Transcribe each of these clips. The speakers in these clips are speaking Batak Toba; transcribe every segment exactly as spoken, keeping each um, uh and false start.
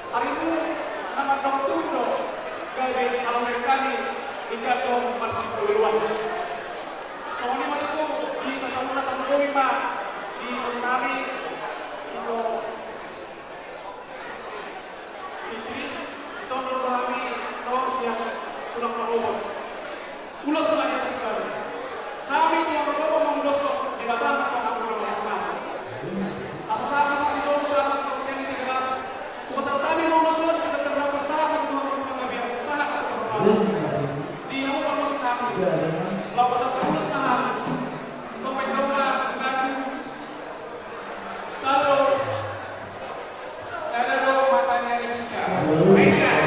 Ari on na mandok tubu do gabe halongangan nami, ingkon do marsipuluan. Songon i ma tutu di pasaulna, tanggongi ma di nami, ito Fitri, songon do nami, ro sian tulang Marobot. Ulos ma di atas tu hami. Hami tulang Marobot manguloshon, Debata ma tu hami na marlas masu. Asa sahat ma sahat ni jolo, sahat ma sahat ni Tigaras. Tugasan hami manguloshon, sahat ma sahat ni Tuhan, sahat ma sahat ni Tuhan. Di hamu manguloshon hami. Laos sahat ma ulos na hami. Topeng kau ma, batu. Salo. Sada do mata ni ari bincang. Baiklah.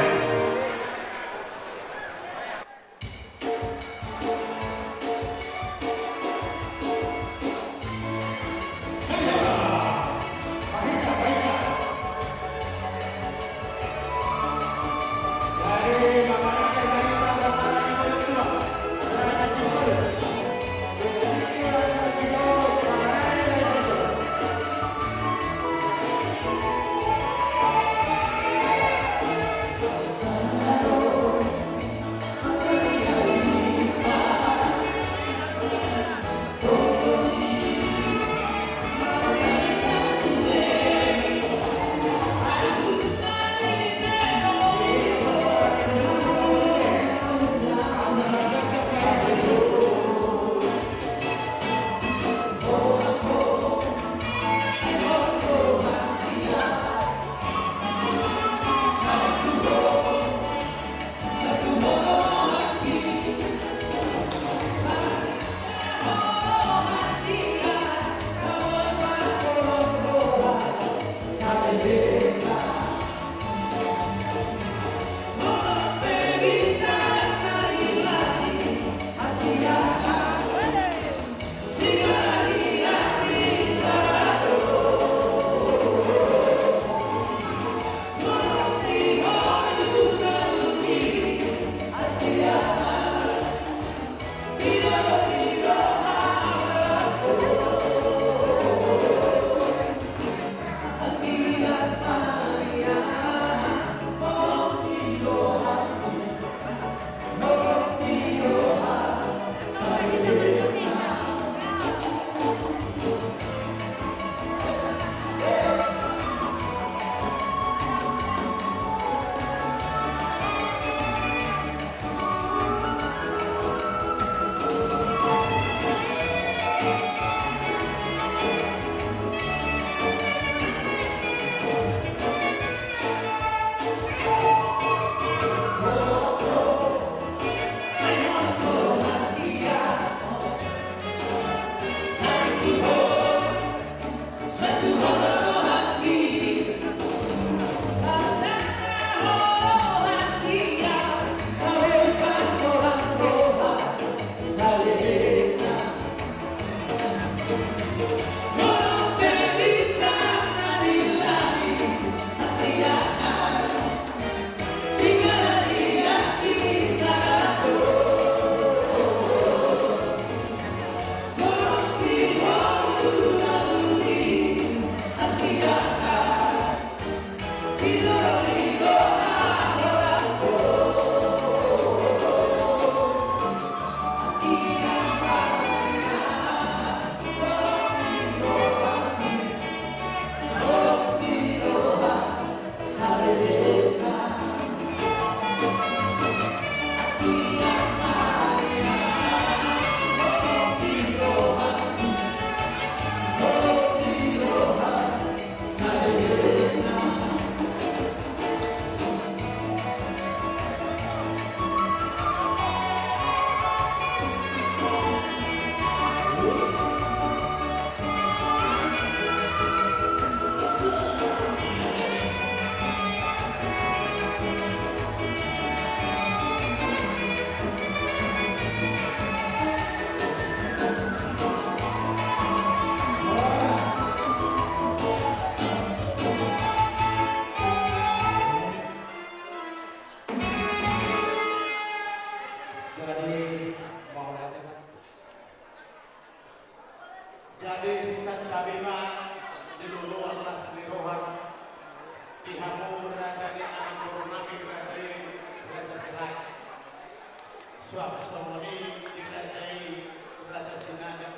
Suang songon i di raja i, Raja Sinaga.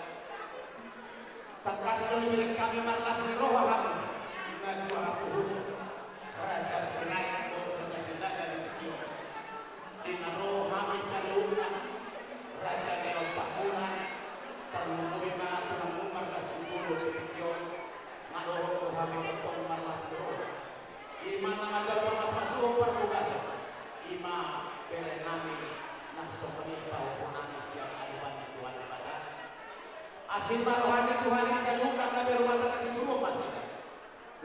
Tangkas do dibereng hami marlas ni roha hami na dua hasuhuton, Raja Sinaga dohot Raja Sinaga di tingki on. Di na ro hami saluhutna, Raja Leon Pahuna, tarlumobi ma tulangmu marga Simbolon di tingki on, mandohot tu hami tongtong marlas ni roha. I ma na manjalo pamasumasuhon parbogason, i ma bere nami nang songon i pahompu nami sian adopan ni Tuhan Debata. Asi ma roha ni Tuhan i saluhutna, gabe rumah tangga sitiruon ma nasida.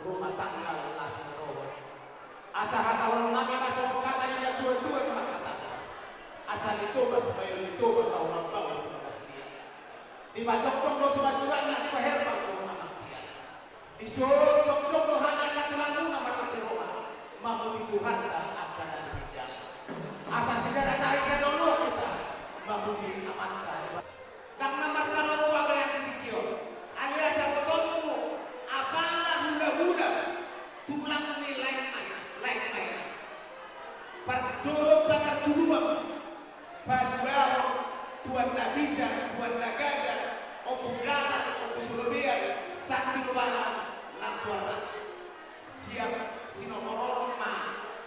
Rumah tangga las ni roha. Asa hatahonon nami ma songon hata ni natuatua na mangkatahon: Asa ni Toba sibahen ni Toba, tau mambahen tu bagas dia. Dipajongjong do simanjujungna, dipaherbang do amang dia. Dipajongjong do hami angka tulangmuna marlas ni roha, mamuji Tuhanta angka na di ginjang. Asa sisada tahi, sada oloan hita mamuji Amanta. Ndang na martarombang au di tingki on, alai asa botoonmu apala hulahula, tulang ni laengmuna, laengmuna. Parjolo pangarjuluan, paduahon, tuan na bisa, tuan na gaga, Ompu Gatar, Ompu Solobean, Santi Lubana, nang tuan na. Siap sinomoronon ma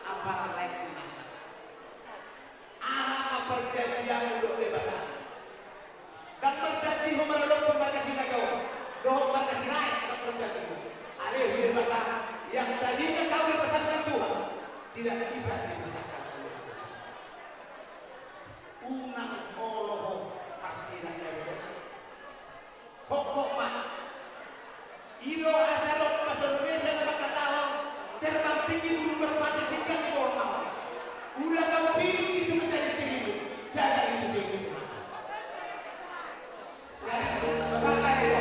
apala laengmuna. Aha ma parjanjianmu dohot Debata? Ndang marjanji ho maradophon marga Sinaga on dohot marga Sirait, ndang marjanji ho. Alai tu Debata, yang tadinya kau dibesarkan Tuhan tidak bisa dibesarkan oleh manusia. Unang olo ho marsirat. Hophop ma. I do asa adong bahasa Indonesia na mangkatahon, terbang tinggi burung merpati, singgah di bawah mawar. Udah kau pilih itu menjadi dirimu, jaga itu sebagai semangat. Jadi, maka itu.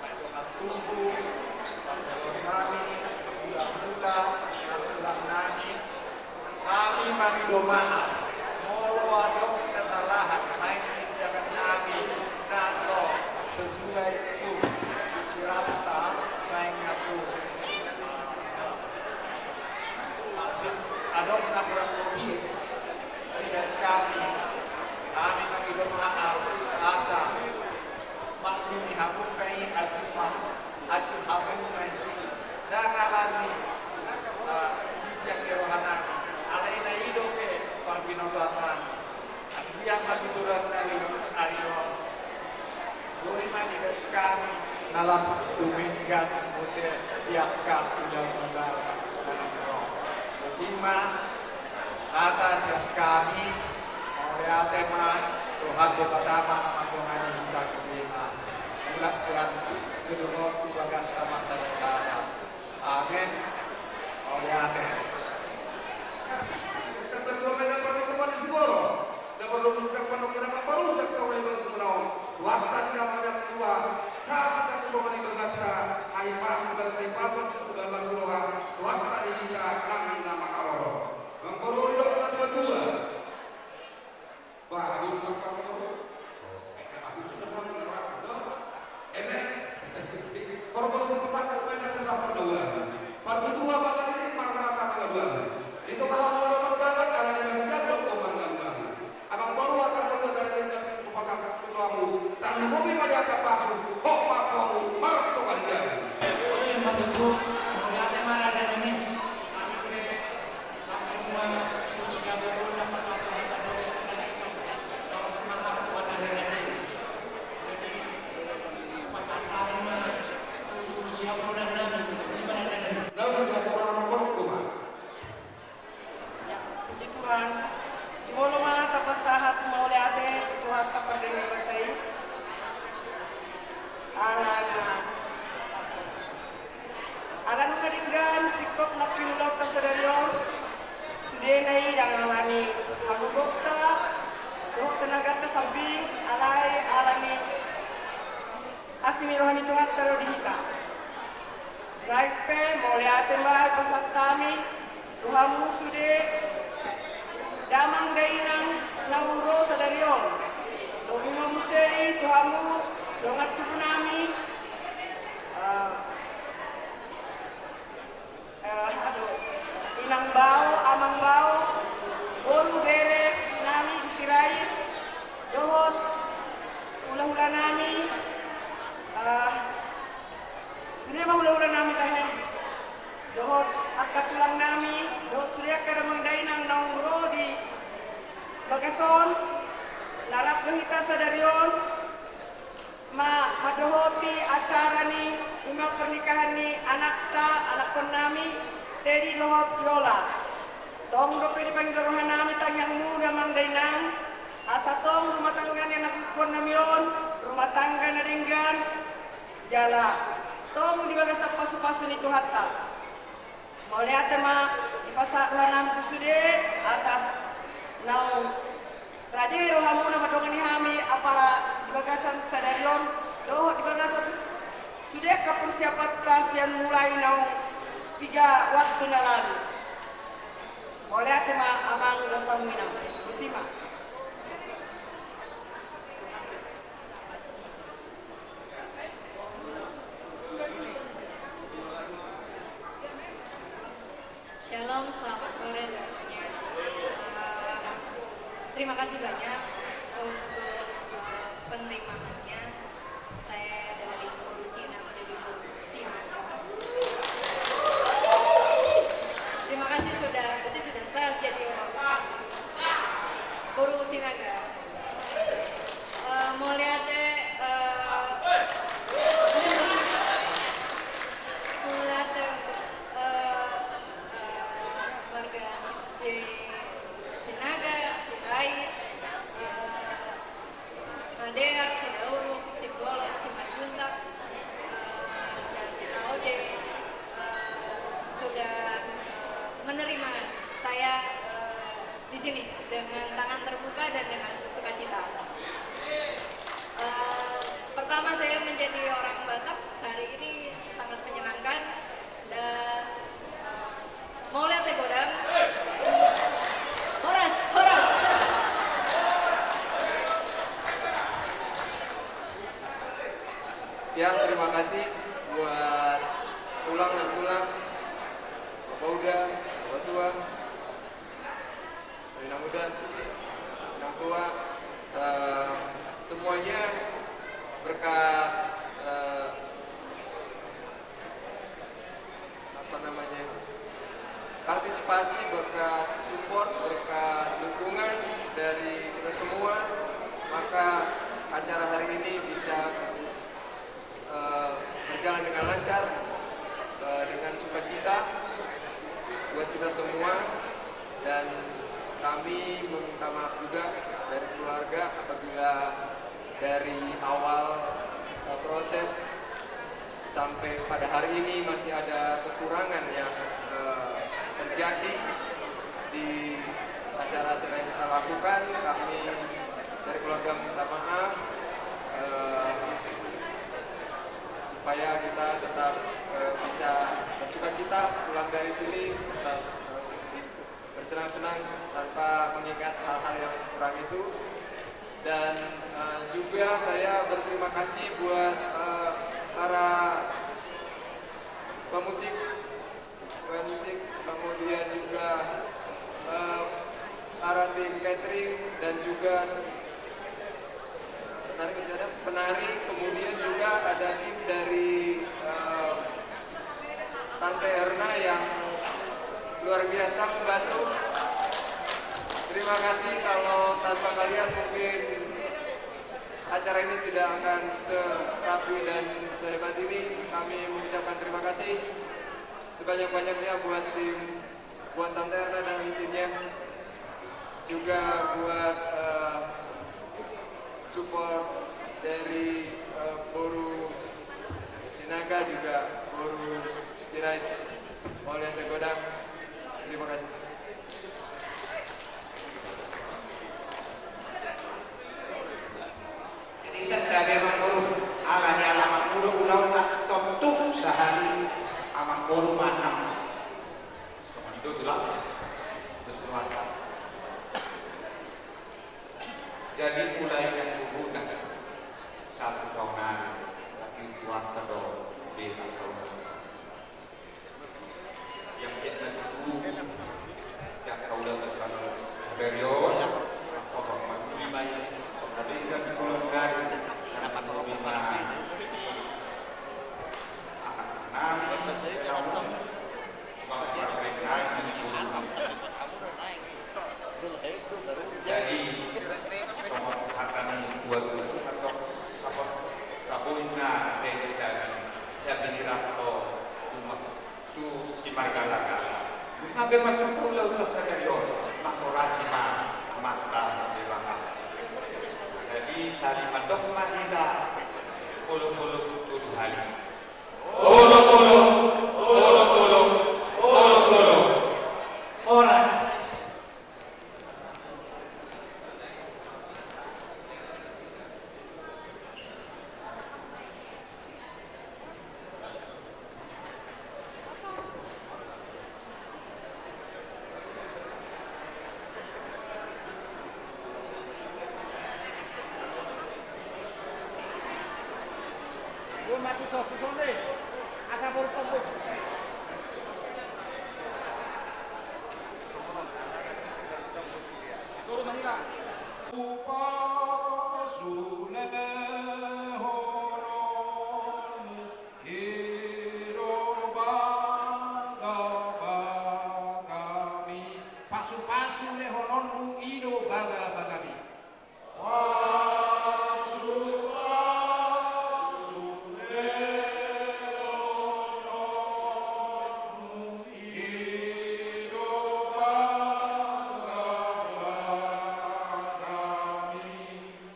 baik dongan tubu, parboruon nami, hulahula, tulang nami, hami mangido maaf molo adong kesalahan naeng di indahan nami na so sesuai tu pikiran ta naeng atu maksud adong na kurang lobi. Tidak kami, kami mangido maaf asa maklumi hamu pe i, acu ma, acu hamu ma i. Ndang alani bijak ni roha nami, alai na i dope parbinotoan nami. Anggiat ma tuturan nami ari on. Boi ma dibaen hami na lam dumenggan muse di angka undang-undang na naeng ro. Boti ma hata sian hami, mauliate ma Tuhan Debata ma na mandongani hita sudena. Mulak sian gedung on tu bagasta marsada-sada. Amen. Mauliate. Pesta Batu Amen na parlinggoman ni Sugoro, na parlinggoman ni Sugoro, na parlinggoman ni Sugoro. Tuhanta di na martua, sahat tu dongan ni bagasta, ai pasu dan sai pasu tu dongan ni Sugoro. Tuhanta di hita nang na mangaroro. Mangaroro di dongan na tua-tua. Bah, aduh, tak apa, apa. Eh, aku cuma tahu nggak apa, apa. Emen. Korpos keempat, pemain atas apa, dua. Parbutua, bangga ini, marmata, bangga dua. Itu kalau mau dapat gagal, ada yang bisa, belum kau bangga dua. Abang baru akan ada dari kita, tu pasar, tu kamu. Tanah bumi pada atas pasu, kok apa, marto kali jalan. Eh, mati tu, mau ada mana ada ini? Puji Tuhan. Jumolo ma tapasahat mauliate tu Tuhanta pardenggan basa i. Alana, alana na denggan singkop na Ganta sambing alai alani asi ni roha ni Tuhanta do di hita. Baik pe, mauliate ma dipasahat hami tu hamu sude damang dainang naung ro sadari on. Domu ma muse i tu hamu dongan tubu nami. Ah, eh, aduh, inang bao, amang bao, boru bere nami di Sirait, dohot hulahula nami, eh, sude ma hulahula nami tahe, dohot angka tulang nami, dohot sude angka damang dainang naung ro di bagas on, na rap do hita sadari on ma-, mandohoti acara ni ima pernikahan ni anakta, anakkon nami, Teddy dohot Yola. Tong dope dipangido roha nami tangiangmu damang dainang, asa tong rumah tangga ni anakkon nami on, rumah tangga na denggan, jala tong di bagasan pasupasu ni Tuhanta. Mauliate ma dipasahat roha nami tu sude atas naung rade rohamuna mandongani hami apala di bagasan sadari on dohot di bagasan sude angka persiapanta sian mulai naung piga waktu na lalu. Mauliate ma amang dohot hamu inang. Boti ma. Shalom, selamat sore semuanya. Eh, terima kasih banyak untuk, eh, penerimaannya. Saya dari Boru Cina menjadi Boru Sinaga. Terima kasih sudah, berarti sudah sah jadi orang Boru Sinaga. Eh, mauliate, eh, mauliate, eh, eh, warga Si-, Si-, Sinaga, Sirait, eh, Radeak, Sidauruk, Simbolon, Simanjuntak, eh, dan Laude, eh, sudah, eh, menerima saya, eh, di sini dengan tangan terbuka dan dengan sukacita. Eh, pertama, saya menjadi orang Batak hari ini sangat menyenangkan dan, eh, mauliate godang. Horas, horas. Ya, terima kasih buat tulang dan tulang, Bapak Uda, Bapak Tua, Inang Uda, Inang Tua, eh, semuanya berkat, eh, apa namanya, partisipasi, berkat support, berkat dukungan dari kita semua, maka acara hari ini bisa eh, berjalan dengan lancar, eh, dengan sukacita buat kita semua. Dan kami meminta maaf juga dari keluarga apabila dari awal, eh, proses sampai pada hari ini masih ada kekurangan yang, eh, terjadi di acara-acara yang kita lakukan. Kami dari keluarga minta maaf, eh, supaya kita tetap, eh, bisa bersukacita pulang dari sini, tetap, eh, bersenang-senang tanpa mengingat hal-hal yang kurang itu. Dan, eh, juga saya berterima kasih buat, eh, para pemusik, pemusik, kemudian juga, eh, para tim catering dan juga penari masih ada, penari, kemudian juga ada tim dari, eh, Tante Erna yang luar biasa membantu. Terima kasih, kalau tanpa kalian mungkin acara ini tidak akan serapi dan sehebat ini. Kami mengucapkan terima kasih sebanyak-banyaknya buat tim, buat Tante Erna dan timnya, juga buat, eh, support dari, eh, Boru Sinaga, juga Boru Sirait. Mauliate godang. Terima kasih. Gabe amangboru, ala ni ala amangboru ulaonta, tontu sahali amangboru ma nang. Songon i do tulang, dos rohanta. Jadi mulai na suhutan, satu tahun an, tapi kuat do, di tahun. Yang kita suhu, yang kau dah bersama, Berion, apa manuli mai, pengabdian di bulan hari, dapat lebih mahal. Anak nami, jadi, songon hata ni tua-tua, atau sahabat, taboina, dari sabi, sabi ni rato, umas, tu si margala-gala. Nunga be martupa ulaonta sadari on, mangkorasi ma, mata sampe bangka. Jadi, sali mandok ma hita, olok-olok, tolu hali. Olok-olok, olok-olok, olok-olok. Horas. Pasu lehononmu i do bagabagami. Pasu-pasu lehononmu i do bagabagami. Pasu-pasu lehononmu i do bagabagami.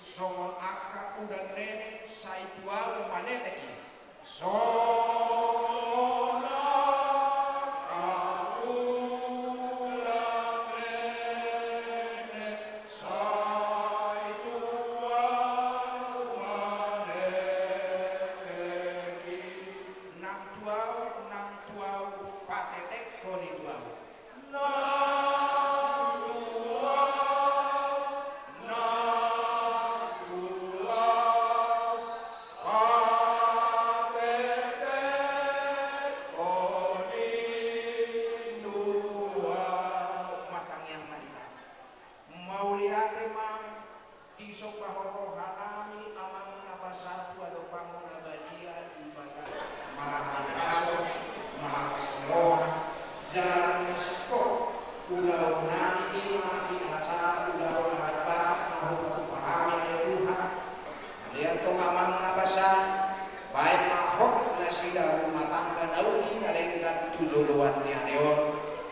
Songon angka udan nene sai tu ahu manetek i. Songon angka udan nene sai tu ahu manetek i. Nang tu ahu, nang tu ahu, patetekhon i tu ahu. Nang tu ahu, nang tu ahu, patetekhon i tu ahu. Martangiang ma hita. Mauliate ma. Disomba ho rohanami, Amang na basa, tu adopanmu na badia di bagasan maranggi raso, maranggi roha, jala nunga singkop ulaonnami i ma di acara ulaon adat Batak na hupatupa hami, ale Tuhan. Ale antong Amang na basa, baen ma hot nasida rumah tangga na uli na denggan tu joloan ni ari on,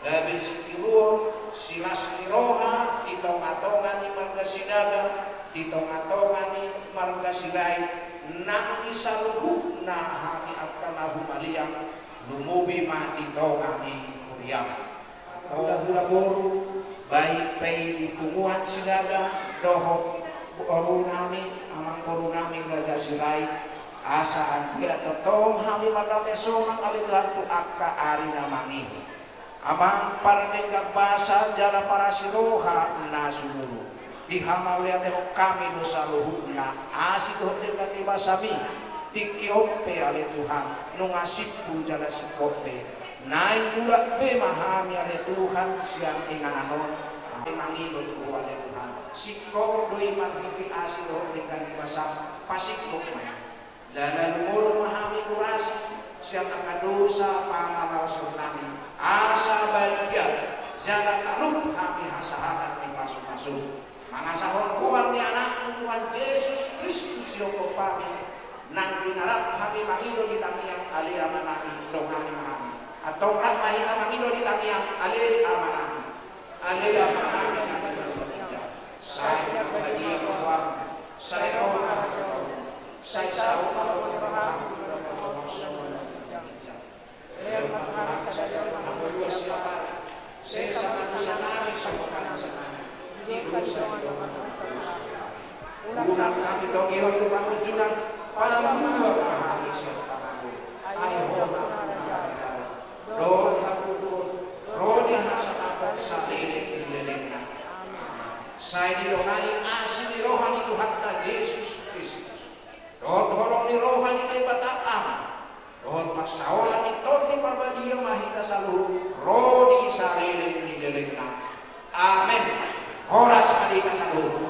gabe sitiruon, silas ni roha di tonga-tonga ni marga Sinaga, di tonga-tonga ni marga Sirait, nang di saluhutna hami angka na humaliang, lumobi ma di tonga ni huriam. Antong hula boru, baik pe i di punguan Sinaga dohot borunami, amangborunami Raja Sirait, asa anggiat tongtong hami mandame sonang ale Tuhan tu angka ari na mangihut. Amang pardenggan basa jala parasi roha na sumurung. Dihamauliatehon hami do saluhutna asi dohot denggan ni basami. Tingki on pe ale Tuhan, nunga simpul jala singkop be. Naeng mulak be ma hami ale Tuhan sian inganan on, mangido tu Ho ale Tuhan. Singkop do i marhite asi dohot denggan ni basam, pasingkop ma i. Jala lumobi ma hami hurasi sian angka dosa pangalaosionnami, asa badia jala talup hami hasahatan ni pasu-pasu. Mangasahon goar ni Anakmu Tuhan Jesus Kristus sihophop hami, nang di na rap hami mangido di tangiang, ale Amanami, dongani ma hami. Antong rap ma hita mangido di tangiang, ale Amanami. Ale Amanami na di banua ginjang, sai na badia ma goarmu, sai ro ma harajaonmu, sai saut ma roham di banua tonga on songon na di banua ginjang. Lehon ma tu hami sadari on hangoluan siapari. Sesa ma dosanami songon hami sesa mangampus hami dohot na mangampus hami. Unang hami togihon tu pangunjunan, Saoran ni Tondi Parbadia ma hita saluhut ro di saleleng ni lelengna. Amen. Horas ma di hita saluhut.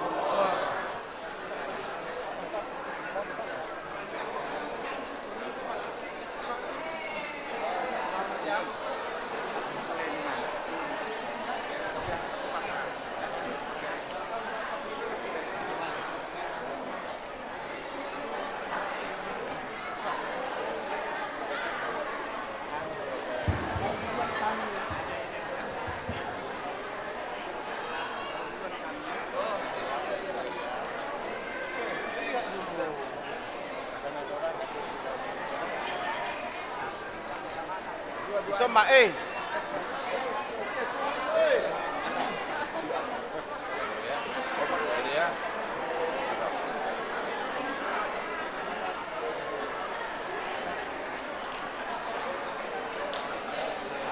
Bisa, Mak, eh.